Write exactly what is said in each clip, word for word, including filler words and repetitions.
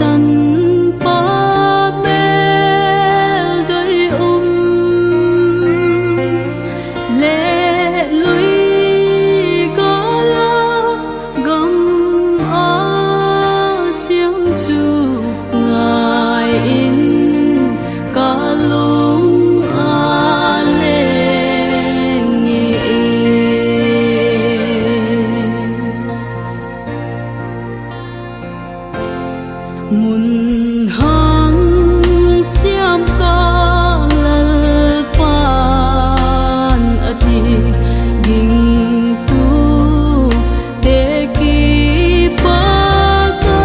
Tanpa mel doi um le lui gala gam a siang chu ngai in ka lung a leng in. Mun hang siam ka Lalpan a ti ding tu te kipa ka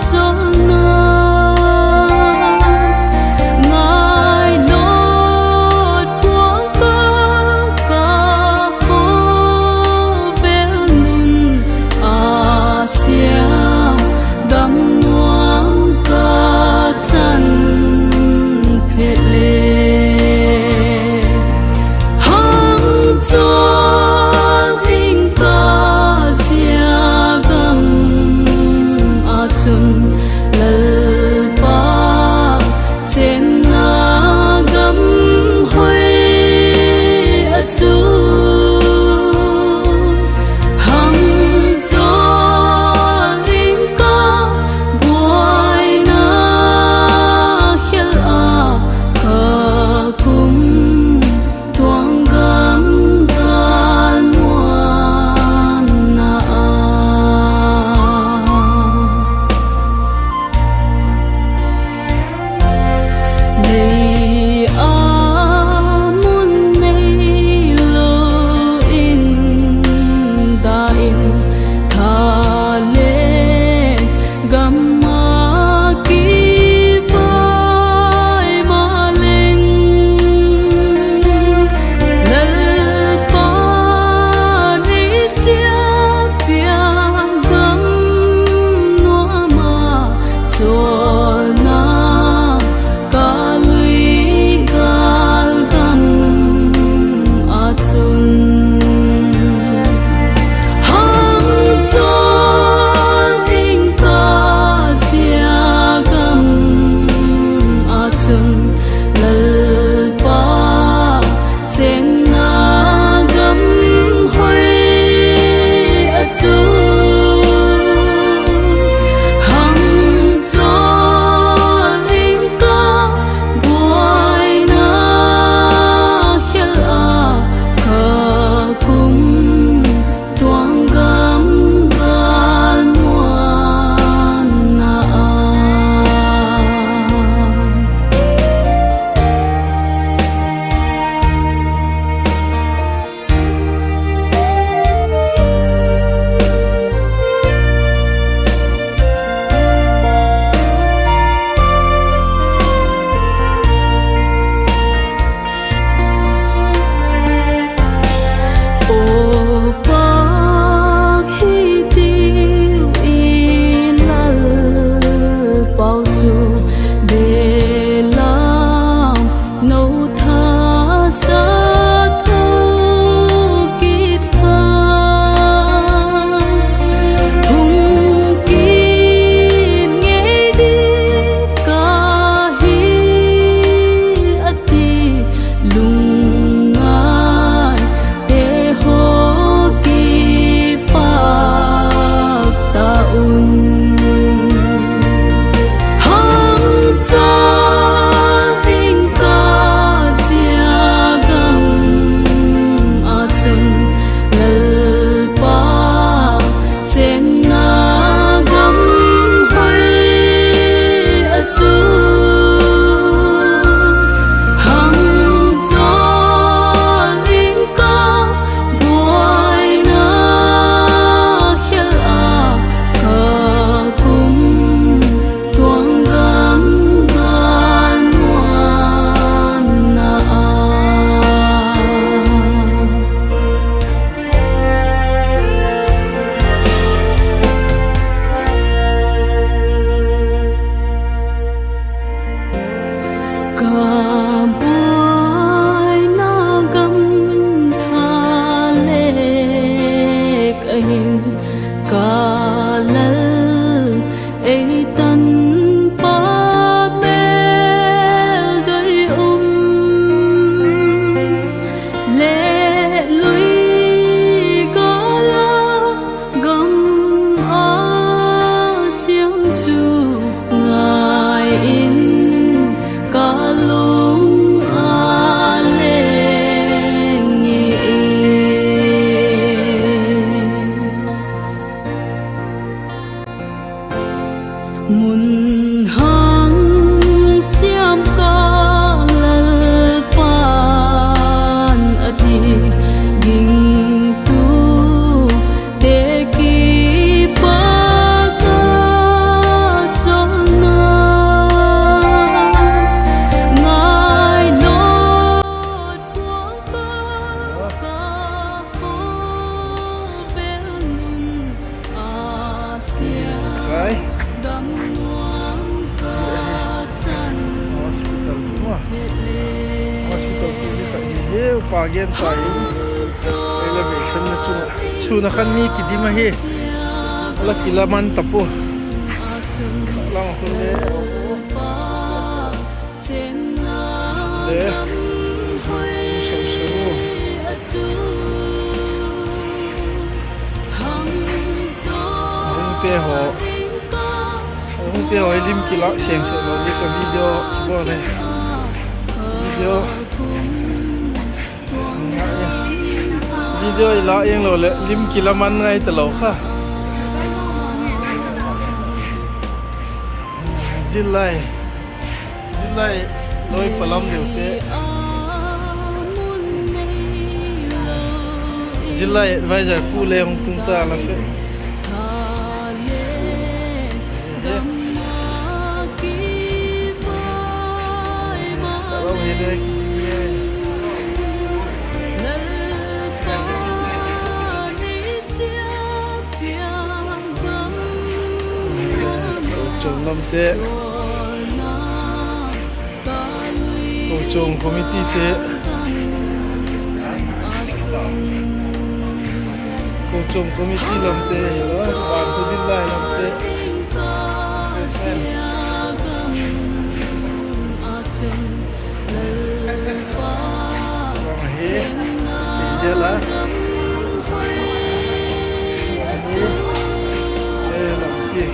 chona ngai not puang ka ka khovel nun a siam dam nuam ka chan phet le hang chol ing ka chia gam a chun Lalpa chenna gam hoi a chu hang chol ing ka buaina khel a ka kum tuang gam gal muanna a. chu ngai in ka lung a leng e. Mun hang siam ka Lalpan a ti, gingtu te kipa ka chonna, ngai not puang ka ka khovel nun. Sai. Hospital chu ma. Hospital chu hi ta hi he upa gen ta hi. Elevation na chu. Suna khan mi kidim ahi. Ala kila man tapu. Lang khun le. Le. Hungte ho. Hungte ho lim kila seng se lo, ye ka video bo le. Video. Video ila eng lo le, lim kila man ngai ta lo kha. Jilai. Jilai loi palam deu te. Jilai advisor pu le hung tung ta la fe. Palam hi le ki. Chom lam te. Kochong committee te. Kochong committee lam te, ban tu din lai lam te. Lam hi, jela. Lam hi, eh, lam hi,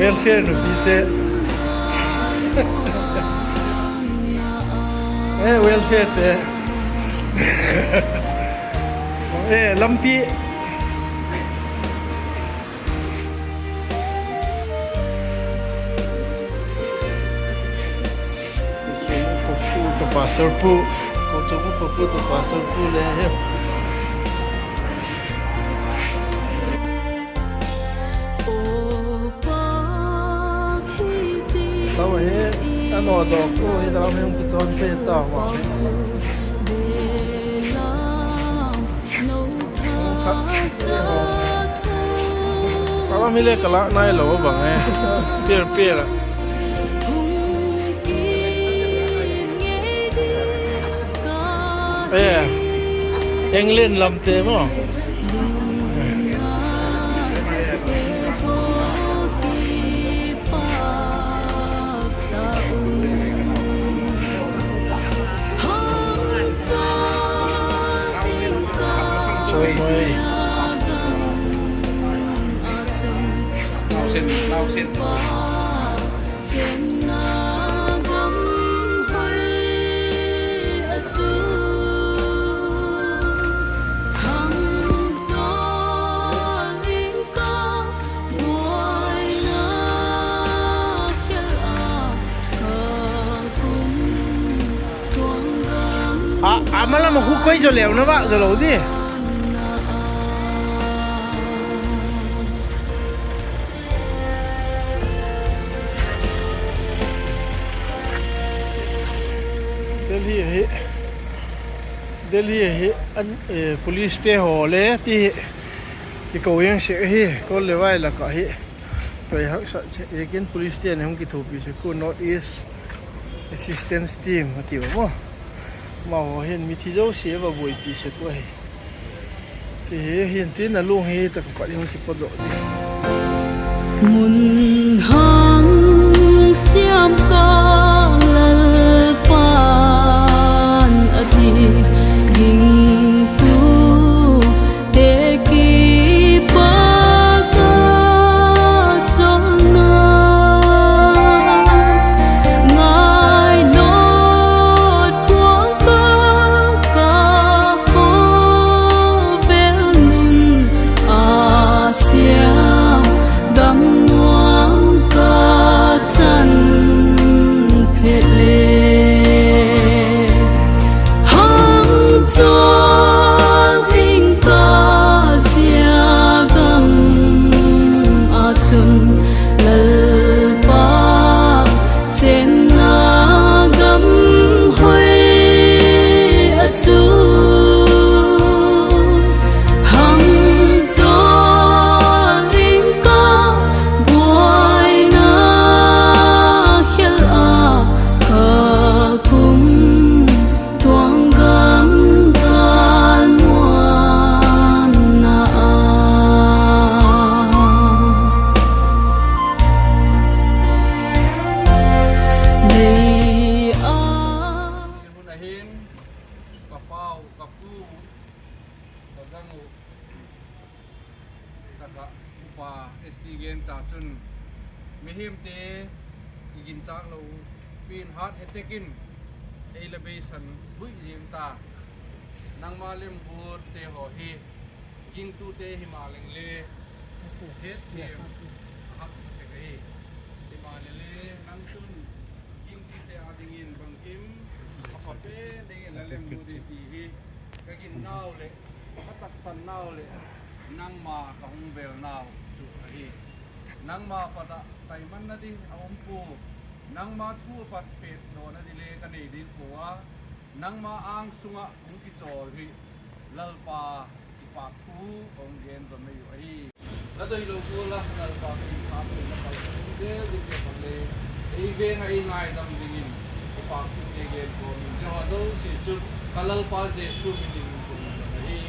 Welfare nupi te. Eh, welfare te. Eh, lampi. Kochong u khopu to pastor pu. Kochong u khopu to pastor pu le he. Tau he, ano do ko he, tau he, kichon pe ta wa. Salam hi le kala nai lo bang e. Pir pir. Eh, England lam te mo. A, a malam a hu koi jo leu na ba, jo lo di. Delhi hi, Delhi hi, an, eh, police te ho le ti hi, ti ko yang se hi, ko le vai la ka hi. Toi hak sa, Jekin police te ne hung ki thopi se ko North East Assistance Team, ati ba mo. Amaho hin mithi jouse ava boipi sek u ahi. Ti hi hin tin a lung hi taka pat hung kipodoh di. Mun hang siam ka lal Taka upa S T Gencha chun, mihemte iginchat lou pen hat hetekin eile beisan bui jing ta. Nangma lemgutte ho hi gingtute himalengle, het them ahahsa sek ahi. Himalengle nang chun gingtute adingin bangkim apha pen dingin nalemgu ding ti hi kagin nau le kataksan nau le nangma kahung bel nau chu ahi. Nangma pata taimanna ding aumpoi. Nangma thu apat petdohna ding le kanei ding poi. Nangma angsunga hung kichol hi Lalpa kipa thu kahung gen jom ahi. Nadei lou poi la, Lalpa kipa thu na kal. Del ding ke pang le. Ei veng a ei ngaidam dingin kipa thu te gen ko min. Jehovah do si chu ka Lalpa Jesu min in kong ahi.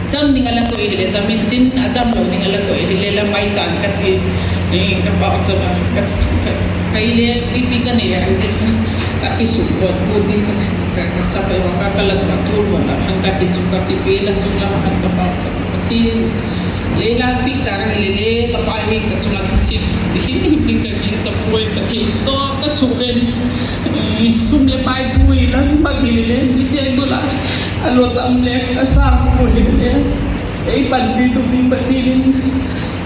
Dam ding ala koi hile, dam in tin, a dam lou ding ala koi hile, la mai tan kati, eh, ka pa chon a, ka, ka, ka ile, ipi ka nei a, ka kisuk bot, bu ding ka, ka, ka sa pa ka, ka la ka tu bot la, khan ka ki chu ka ki pe la tu la, khan ka pa chon, ka ti, le la pi ta ra hile le, ka pa mi ka chu la ka si, hi, hi, ding ka ki cha poi ka ti, to ka su hen, eh, sum le pai chu i la, ma ki le, mi te bu la, a lo tam le, a sa poi le. Ei panpi tupi Pathen in,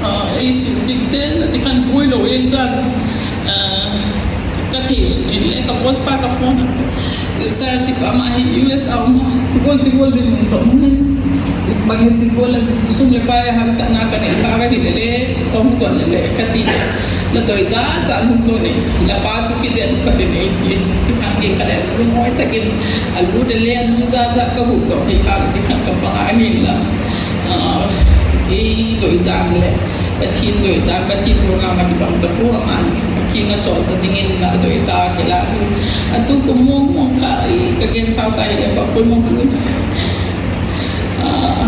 ah, ei sim dik zel na ti khan pui lou in chan, ah, ka thei su in le ka boss pa ka phone a. Sir ti pa ama hi U S a um, ti gol ti gol din mun ka um hin. Bang hin ti gol la sum le pai ha sa na ka nei pa ka hi le le, ka hung kon le le, ka ti. La doi da cha mun ko nei, la pa chu ki zen ka ti nei, ti khan ke ka le, lu moi ta kin, a lu de le, lu cha cha ka hu ko, ti khan, ti khan ka pa a hin la. Ah, ei doi dan le, Pathen doi dan, Pathen program a kibang ta pu aman, a kinga chol ta dingin na doi ta ke la. Atu ko mong mong ka, i ka gen sao ta le pa ko mong ko. Ah,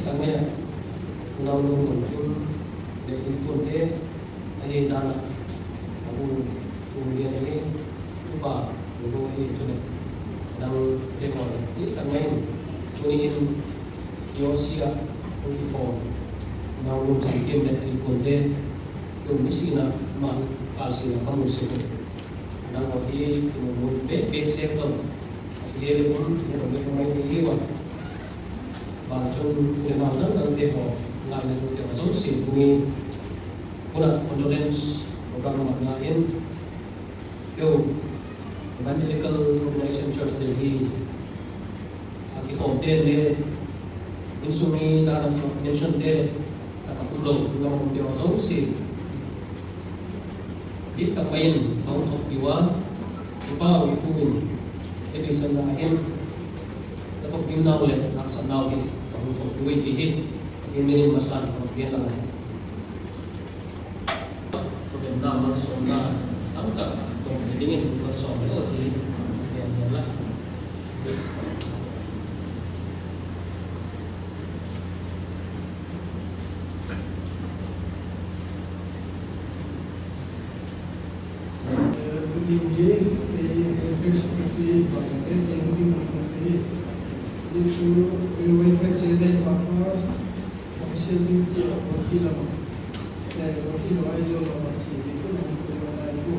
Hi tangmai a, unau nu mun kin, le in kun te, ahi dan a, abu, un dia ni, upa, ubu hi tu le, dang te ko le, hi tangmai, tuni in, T O C a, un ki ko, unau nu chan kin le in kun te, kin ni si na, ma, ka si na, ka mu si ko. Nangho hi kimu mun beh beh seh tau. Ahile um, nangho beh mai ni hiu a. Ban chun, nangho dang dang te ho, ngaina tu te ho jouse tuni. Huna condolence program ma na in. Keu Evangelical Organization Church Delhi. A kikhom te le, insung mi na na mention te, ta ka kum lo, na kum te ho jouse. Bit tak mai in, ka hung thok piu a, upa u ipu in, e bi san na hin, ka thok piu nau le, nak san nau hi, ka hung thok piu i ti hi, in min in masan, ka hung pian la. Problem na malsomna tamtah tong dingin malsom lou ti ven ven la. Tuni hi, eh, Welfare Secretary, Bangladesh, eh, Bangladesh, eh, chu, eh, Welfare Chairman, Bangladesh, Sending ti a, Guwahati lama, eh, Guwahati lama, Aizawl lama, chi ji ko na ko na ko.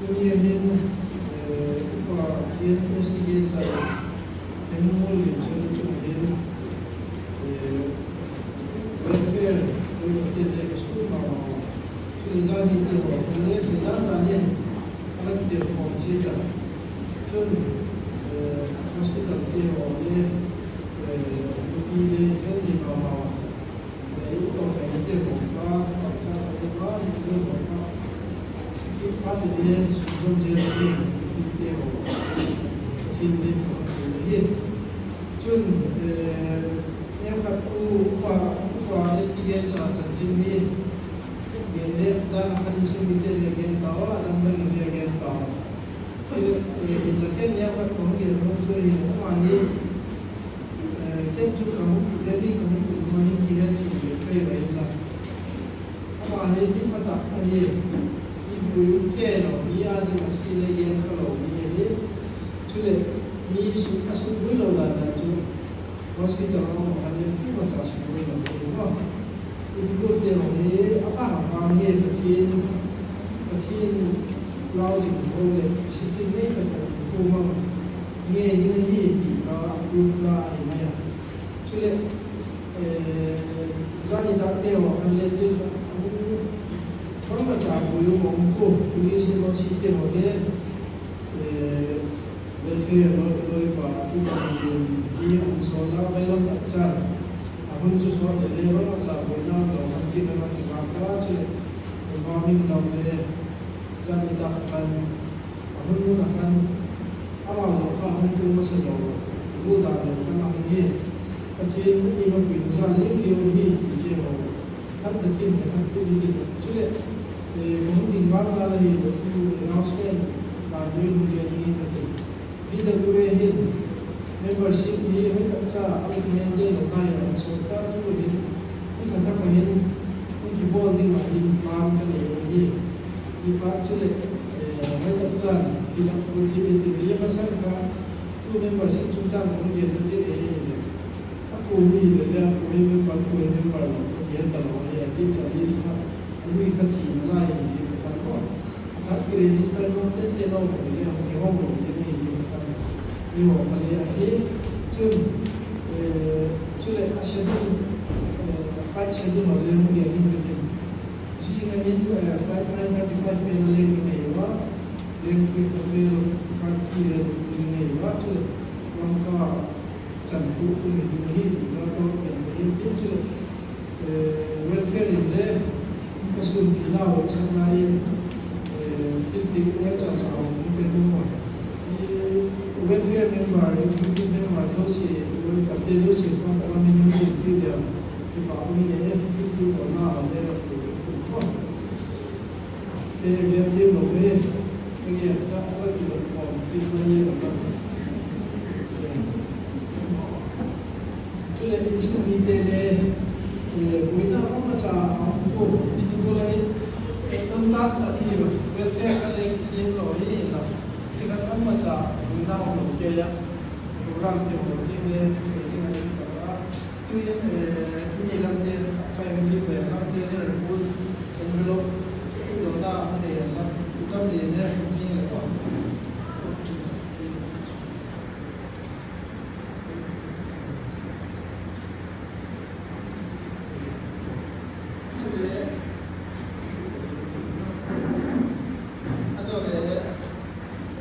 Tuni a hin, eh, upa, K N S T K cha, Hengmol Limsen chu hin, eh, welfare, welfare te ka su ma ma. Chu le jani te ho, le te dan dan yen, ala ki te ho chi ta. Chun, eh, hospital te ho le, eh, nupi le, healthy ma ma. Chun, eh, neokhat u, upa, upa S T K cha chanchin hi, gen le, dan a khan in simi te le gen ta, a dan dan le gen ta. Eh, in la ken neokhat kong gen hong chu hi, ama hi, eh, ken chu ka hung, Delhi ka hung tum ma hin kihe chi le, pei va in la. Ama hi mi phatah ahi, mi pui um kei lou, mi a ding a si le gen kha lou mi ahi. Chule mi su, a sukboi lou dan dan chu hospital a um khan le mi phatah sukboi lou ahi mo. Iti bol te lou hi, a pa a pa hi Pathen, Pathen lau jing ko le, discipline nei ta ko mang nge ding ahi ti kha proof la ahi mai a. Chule, eh, jani tak te ho khan le thil kha, um, bangma cha boi u um ko, police in lo chi te ho le, eh, welfare lo, loipa, tu ka ni, ni um so la, vai lam tak cha. A hun chu so le le, bangma cha boi na lo, kan ki na ki ka ka, chule, environment lam le, jani tak khan, Ahun mun a khan, amau jong kha ahung tung masa jong, gu dan le khan ahung hi. Pathen in eima puina jal leu leu hi, ti te ho. Thak takin ka thak tu hi ti. Chule, eh, ka hung ding vang la la hi, tu announcement, dan dui hung ding hi ka ti. V W A hin, membership hi, hoi tak cha, a recommend ding lo nai, so ta tu hin, tu tha tha ka hin, hung kibol ding a hin, plan ka nei hi. Ni pa chule, Eh, hoi tak chan, fill up ko chi ti ti, mi masang kha, tu membership chungchang kong gen ta chi e, a ko hi le le, a ko hi member, ko hi member lo, ko gen ta lo, e, a chi cha list kha, a lui kha chi na lai, chi ka khan ko. A khat ki register lo, te te lo, le le, a ko hong lo, te ni, chi ka khan. Ni ho kha le a hi, chun, eh, chule a schedule, eh, flight schedule ho le, hung gen ni ka ti. Jing a hin, eh, flight nine thirty-five pen a leng ka nei uva, leng pi ka pen thirty a leng ka nei uva, chule Lamka chan pu tu ni ding hi, ti ka to pen ka hin tin chule, eh, welfare in le, ka sun pi na ho sa na in, eh, thil pi ka cha cha ho ni pen mo. Eh, welfare member, executive member, jouse, welfare jouse, fund a min thil pi le, Kipa um le, ki ki ko na le ko ko. Ke ge ti lo me, ke ge ta ko ki zo ko si ma ye lo. Chule in su mi te le, le buina ma ma cha a ko, ni ti ko le, tam ta ta ti lo, ke ke ka le ti lo ni la. Ke ka ma cha buina lo ke ya. Program te ho ni le, ke ni ka. Tuin, eh, tuni lam te, five hundred pen, lam te, general pool, envelope, lo na, lam, tam le, ne, ni le ko. Chule, ajo le,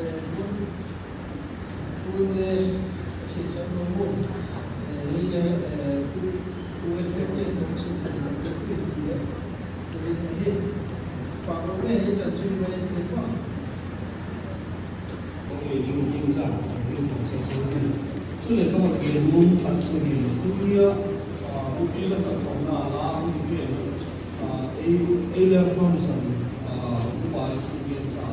eh, Chule ka hot ke room khat chu hin, tunia, ah, upi ka sak khom na la, upi ke, ah, ei, ei le hon san, ah, upa experience a,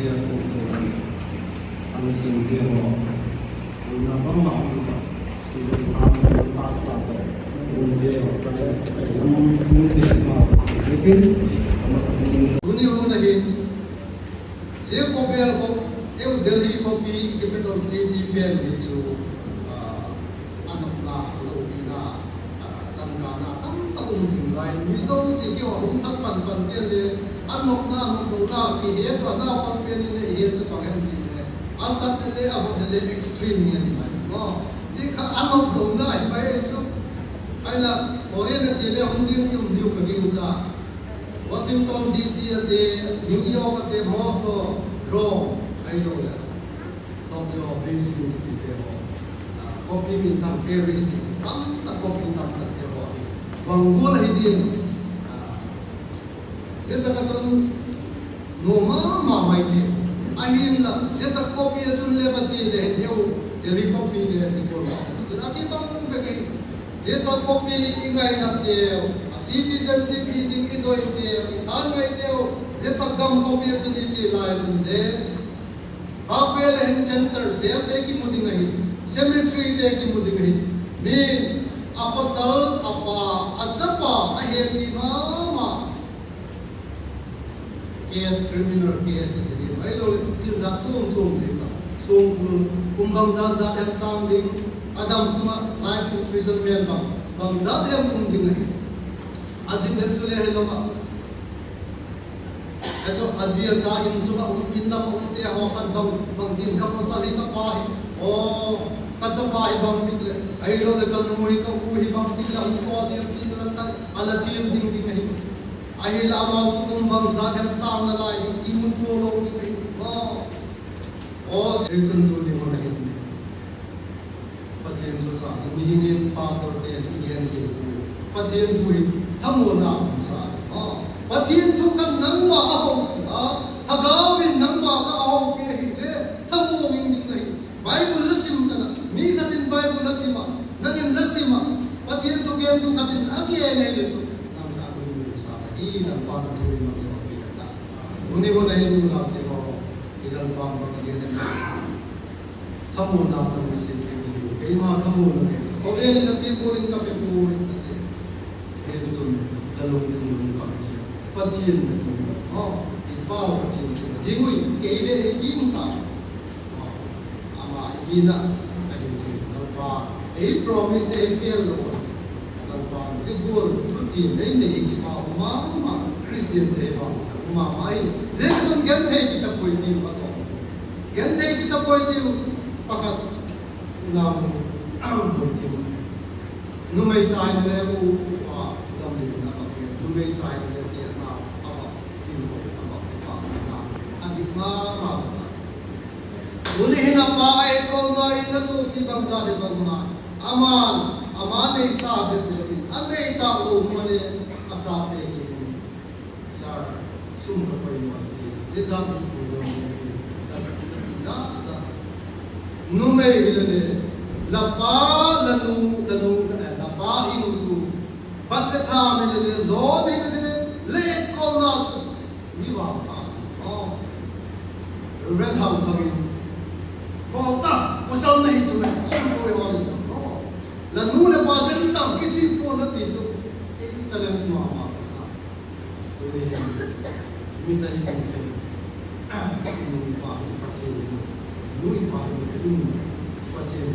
Tuni hun ahin, hiche khovel ho, eiho Delhi khopi capital city pen hi chu, ah, anopna, aloupina, ah, changkana tamtah um jing lai, mi jouse keiho hung thah pan pan teng le, anopna, anoplouna, kihet u, anaopang pen in le, ihet chu bang em ti le, asat le le, avot le le, extreme ngen ti mai, no? Hiche kha anoplouna hi mai chu, ahinla, foreign a che le, hung ding, i um diu ka gingcha. Washington D C a te, New York a te, Moscow, Rome, ahilou le Tokyo, Beijing kiti te ho. Ah, khopi minthang Paris kiti, tamtah khopi tamtah te ho. Bang gual ahi ding. Ah, hiche tah a chun nom mama mai te. Ahinla, hiche tah khopi a chun le va che le hin eiho Delhi khopi le hiche gual ma. Chun akibang vek ahi. Hiche tah khopi i ngaina teu, a citizenship hiding i doi teu, i thangai teu, hiche tah gam khopi a chun i che lai chun le, vahve le hin center, jail te kimu ding ahi, cemetery te kimu ding ahi. Min, apasal, apa, achapa, ahet mi mama. Case, criminal case, ahilou le, thil jat chom chom jing ta. Songkul, kum bang jat jat em tang ding, adam sunga life imprisonment bang, bang jat em um ding ahi. Ajing le chu le hilou a. Achu, aji acha in sunga um, in lam um te ho khat bang, bang tin ka pasal hi ka pa hi. O, ka chapa hi bang tin le. Ahilou le ka nu hi ka u hi bang tin le, um ko ti tin le ka, ala thil jing ding ahi. Ahinla amau chu kum bang jat em tang nalai, imuto lou ding ahi. O, o, hichun tuni hun ahin. Pathen thu chang chu mihing in pastor ten i gen kit u. Pathen thu hi thamona um sa. O, Pathen thu khat nangma ahoupi a, Lhagao in nangma kha ahoupi ahile, thamu ming ding ahi. Bible la sim chan a, mi khat in Bible la sim a, nang in la sim a, Pathen thugen tu khat in agen le chu, nang kha lungmong sa ahi, nang pa na thu in nang chu api ta. Tuni hun ahin u lam ti ho, i gal pa ma ki le. Thamuna ka lungset pe u, keima thamuna pe chu. Khovel in ape poi, ka pe poi, ati. Hichun, la lungthim lungkham kit. Pathen na lungkham. O, i Pa Pathen chu, ging u, kei le, i ging ta. Ama i na, ahi chu, Lalpa, ei promise te ei fail lou. Lalpa, hiche gual, thuti, nei nei, kipa, mama, Christian te, pa, mama, ei, hiche chun genthei kisapoi tiu, pa to. Genthei kisapoi tiu, pakhat, nam, am, boi tiu. Numei cha in le u, u, a, dam le na, pa, numei cha in le ti, a, na, a, pa, tiu, a, pa, pa, na, a, dik, ma, ma, sa. Tuni hin apa a etkolna in asopi bangsa le bangma. Aman, ama neisa bep hilou in, anei talou mu le, asate kihin. Sir, sum kapoimo ati, jesa kipoimo ati, tati ja ja. Numei hile le, lapa, lanu, lanu, eh, lapa hing tu, bat le tham hile le, lon hile le, le etkolna chu. Mi vangpha. Oh. Reverend Hauthang in. Bol ta, pasal nahi chu nahi, sum tu e hol in. Oh. Lanu le pa jen tang kisih pon nati chu. Ei challenge mama kasa. Tuni hin. Mi ta hi kum thei. Inu pa hi Pathen. Nu pa hi Pathen. Pathen.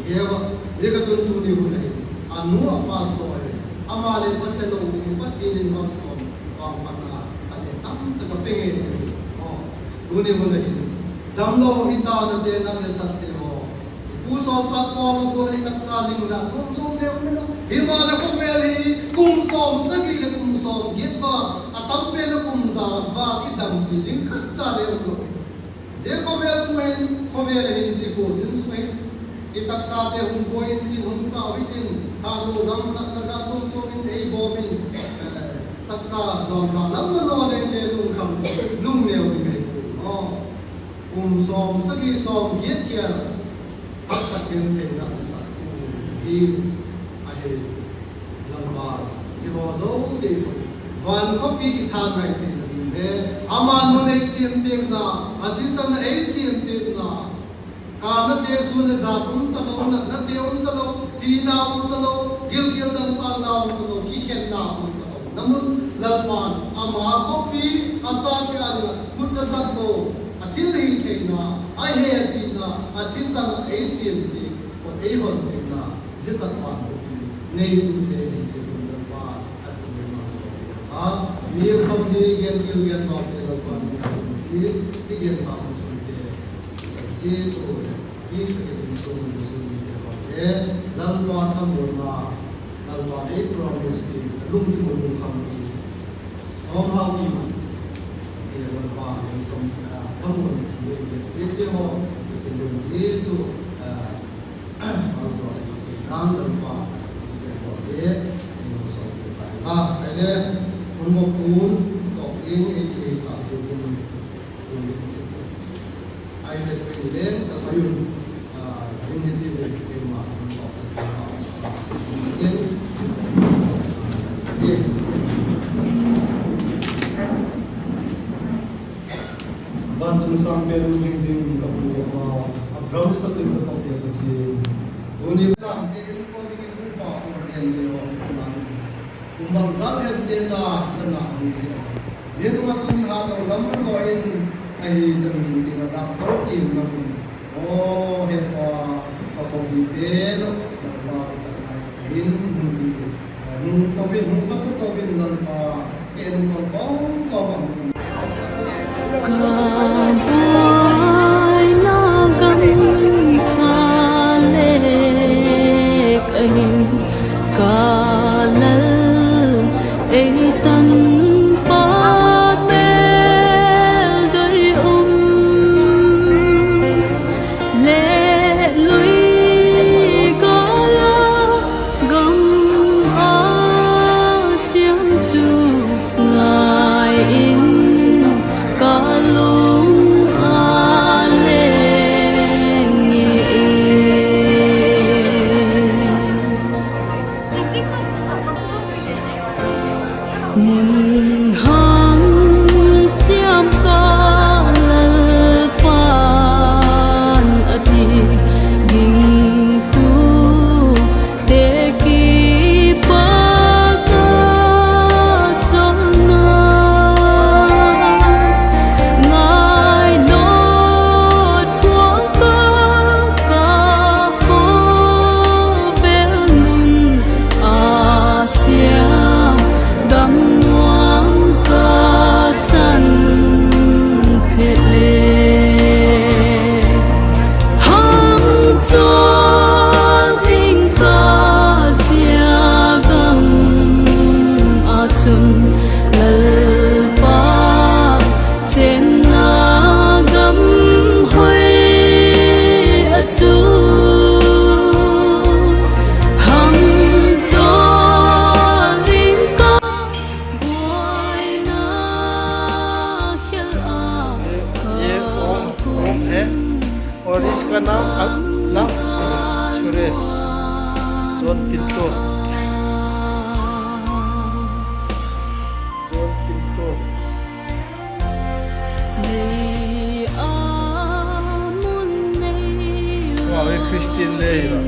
Eva, jeh a chun tuni hun ahi. Anu apa choi. Ama le pasal lou hi Pathen in malsom. Vangphatna, ane tamtah a pe nge. Oh, tuni hun ahi. Damlou hita nate nale sat te ho. Ipu Solchak pa lo ko le taksa ling ja chom chom le um lo. Hima le khovel hi kum som sagi le kum som get va. Atam pen le kum ja va idampi ding khat cha le um lo. Jeh khovel chu hin, khovel hin chu i kho jing chu hin. I taksa te hung koi in tin hung chau hitin, halo lam natna ja chom chom in ei bom in, eh, taksa jong ka lam na no le le lungkham, lungneo ding ei kho. Oh. Kum som, sagi som, get khel, haksat genthei natna sat tu hi, ahi. Lalpa, hiche ho jouse, van khopi i thangai theina ding, Aman mun eisempehna, athisan eisempehna, kanate sun le jan umtalou, natnate umtalou, thina umtalou, gilkel dangchanna umtalou, kikhenna umtalou. Namun Lalpan ama khopi, achate a dinga khut asat lou, athilhih theina, ahepina, athisan eisempeh, kot eihon theina, jitah pan khopi, neitute hi jeh un Lalpa, Atu le ma so ti a. Mi kom hi gen thil gen bau te Lalpa ni a ti, ti gen bau so te. Chang chi tu le. Mi te ke ding so mu so mi te bau te. Lalpa thamuanna, Lalpa ei promise ti, lungthim u lungkham ti. Hom hau ki ma. Te Lalpa ei tom, ah, thamuan ki le, te te ho, te te lung chi tu, ah, Malzo le kei nang Lalpa, kei bol te, kei nung so te pai la, kai le, hun mo kun, tok ling, ei, ei, ka tu ling, kun ling, ei. Ai le, kei ling, ta pai un, ah, ling hiti le, kei ma, hun mo kun, kei ma, ling, ei. Vanchung sangpen lunghem jing ka Pu Ama, Abraham, Isak le Jakob te Pathen. Tuni lam te in ko ding in Upa Pathen le ho nang. Kum bang jal hem te ta, ta na hung sia. Jia nunga chun ha to lam ma to in, ahi chang ding in a dam to tin na kun. O, he Pa, ka ko bi pe no, Lalpa, ta ngai in, hung bi. Ka buaina gam tha le kahin, ka Lal eitan pa tel doi um. Leh lui kala gam a siam chu ngai in ka lung a leng e. Mun hang siam ka Lalpan ati, gingtute kipah ka chonna, ngai not puang ka, ka khovel mun a siam dam nuam ka chan phet le. Hang chol ing ka chia gam a chun Lalpa chenna gam hoi a chu hang chol ing ka buaina khel a ये ओम, ओम है। और इसका नाम अ-, नाम Suresh, John Pinto. John Pinto. Wow, ये क्रिस्टियन ले रहा।